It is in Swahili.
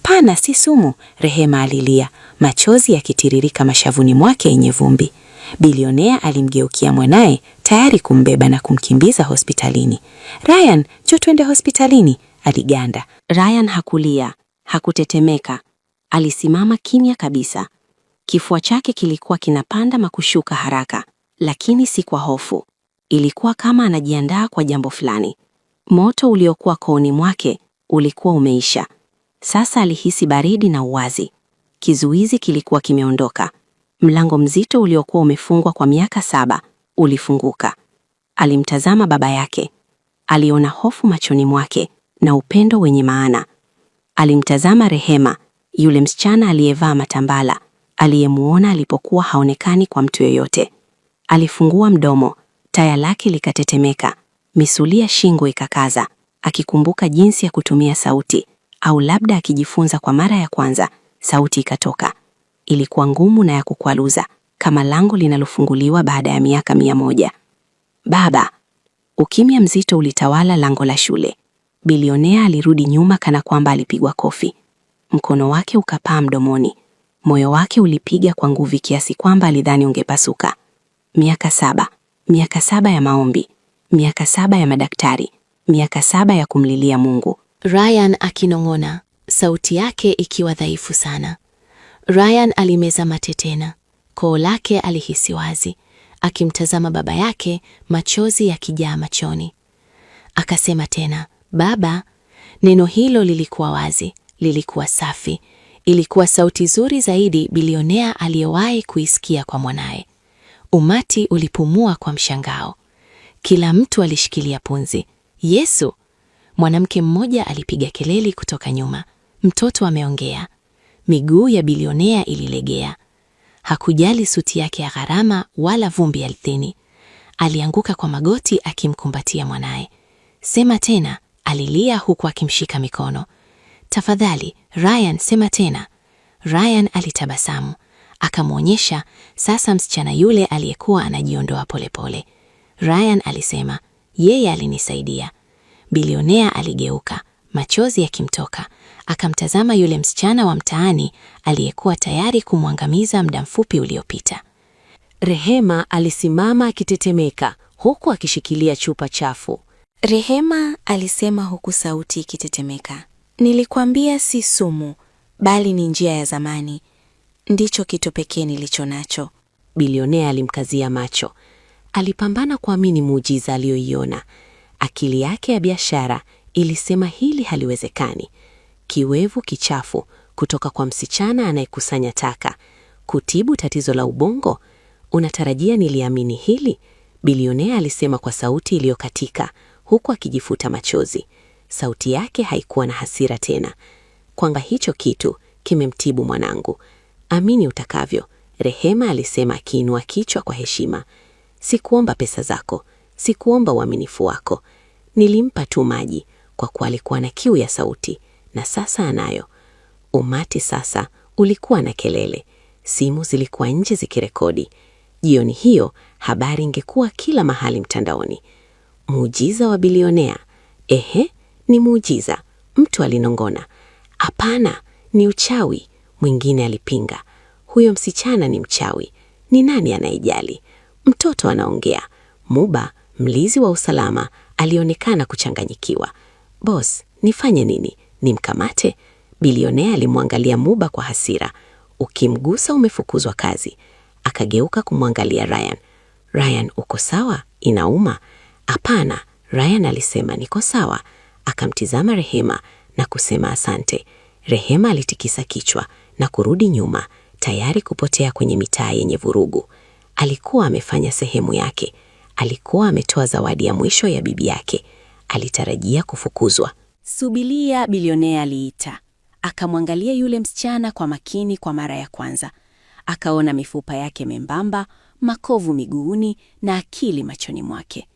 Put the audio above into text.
Hapana, si sumu, Rehema alilia, machozi yakitiririka mashavuni mwake yenye vumbi. Bilionea alimgeukia mwanaye, tayari kumbeba na kumkimbiza hospitalini. Ryan, njoo twende hospitalini, aliganda. Ryan hakulia, hakutetemeka. Alisimama kimya kabisa. Kifua chake kilikuwa kinapanda na kushuka haraka, lakini si kwa hofu. Ilikuwa kama anajiandaa kwa jambo fulani. Moto uliokuwa kooni mwake ulikuwa umeisha. Sasa alihisi baridi na uwazi. Kizuizi kilikuwa kimeondoka. Mlango mzito uliokuwa umefungwa kwa miaka 7 ulifunguka. Alimtazama baba yake. Aliona hofu machoni mwake na upendo wenye maana. Alimtazama Rehema, yule msichana aliyevaa matambala, aliyemuona alipokuwa haonekani kwa mtu yoyote. Alifungua mdomo, taya lake likatetemeka, misuli ya shingo ikakaza, akikumbuka jinsi ya kutumia sauti, au labda akijifunza kwa mara ya kwanza. Sauti ikatoka. Ilikuwa ngumu na ya kukwaruza, kama lango linalofunguliwa baada ya miaka 100. Baba. Ukimya mzito ulitawala lango la shule. Bilionea alirudi nyuma kana kwamba alipigwa kofi. Mkono wake ukapaa mdomoni. Moyo wake ulipiga kwa nguvu kiasi kwamba alidhani ungepasuka. Miaka 7, miaka 7 ya maombi, miaka 7 ya madaktari, miaka 7 ya kumlilia Mungu. Ryan akinong'ona, sauti yake ikiwa dhaifu sana. Ryan alimeza mate tena, koo lake alihisi wazi, akimtazama baba yake, machozi yakijaa machoni. Akasema tena, "Baba." Neno hilo lilikuwa wazi, lilikuwa safi. Ilikuwa sauti nzuri zaidi bilionea aliyowahi kuisikia kwa mwanaye. Umati ulipumua kwa mshangao. Kila mtu alishikilia pumzi. Yesu! Mwanamke mmoja alipiga kelele kutoka nyuma. Mtoto ameongea. Miguu ya bilionea ililegea. Hakujali suti yake ya gharama wala vumbi ardhini. Alianguka kwa magoti akimkumbatia mwanaye. Sema tena, alilia huku akimshika mikono. Tafadhali, Ryan, sema tena. Ryan alitabasamu, akamwonyesha sasa msichana yule aliyekuwa anajiondoa polepole. Ryan alisema, yeye alinisaidia. Bilionea aligeuka, machozi yakimtoka, akamtazama yule msichana wa mtaani aliyekuwa tayari kumwangamiza muda mfupi uliopita. Rehema alisimama akitetemeka huku akishikilia chupa chafu. Rehema alisema huku sauti ikitetemeka. Nilikwambia si sumu, bali ni njia ya zamani. Ndicho kitu pekee nilicho nacho. Bilionea alimkazia macho. Alipambana kuamini muujiza aliyoiona. Akili yake ya biashara ilisema hili haliwezekani. Kiwevu kichafu kutoka kwa msichana anayekusanya taka, kutibu tatizo la ubongo? Unatarajia niliamini hili? Bilionea alisema kwa sauti iliyokatika, huku akijifuta machozi. Sauti yake haikuwa na hasira tena. Kwamba hicho kitu kimemtibu mwanangu. Amini utakavyo, Rehema alisema akiinua kichwa kwa heshima. Sikuomba pesa zako, sikuomba uaminifu wako. Nilimpa tu maji kwa kuwa alikuwa na kiu ya sauti na sasa anayo. Umati sasa ulikuwa na kelele. Simu zilikuwa nje zikirekodi. Jioni hiyo habari ingekuwa kila mahali mtandaoni. Muujiza wa bilionea. Ehe, ni muujiza, mtu alinong'ona. Hapana, ni uchawi, mwingine alipinga. Huyo msichana ni mchawi. Ni nani anayejali? Mtoto anaongea. Muba, mlinzi wa usalama, alionekana kuchanganyikiwa. Boss, nifanye nini? Nimkamate? Bilionea alimwangalia Muba kwa hasira. Ukimgusa umefukuzwa kazi. Akageuka kumwangalia Ryan. Ryan, uko sawa? Inauma? Hapana, Ryan alisema, niko sawa. Akamtizama Rehema na kusema asante. Rehema alitikisa kichwa na kurudi nyuma, tayari kupotea kwenye mitaa yenye vurugu. Alikuwa amefanya sehemu yake. Alikuwa ametoa zawadi ya mwisho ya bibi yake. Alitarajia kufukuzwa. Subiria, bilionea aliita. Akamwangalia yule msichana kwa makini kwa mara ya kwanza. Akaona mifupa yake membamba, makovu miguuni na akili machoni mwake.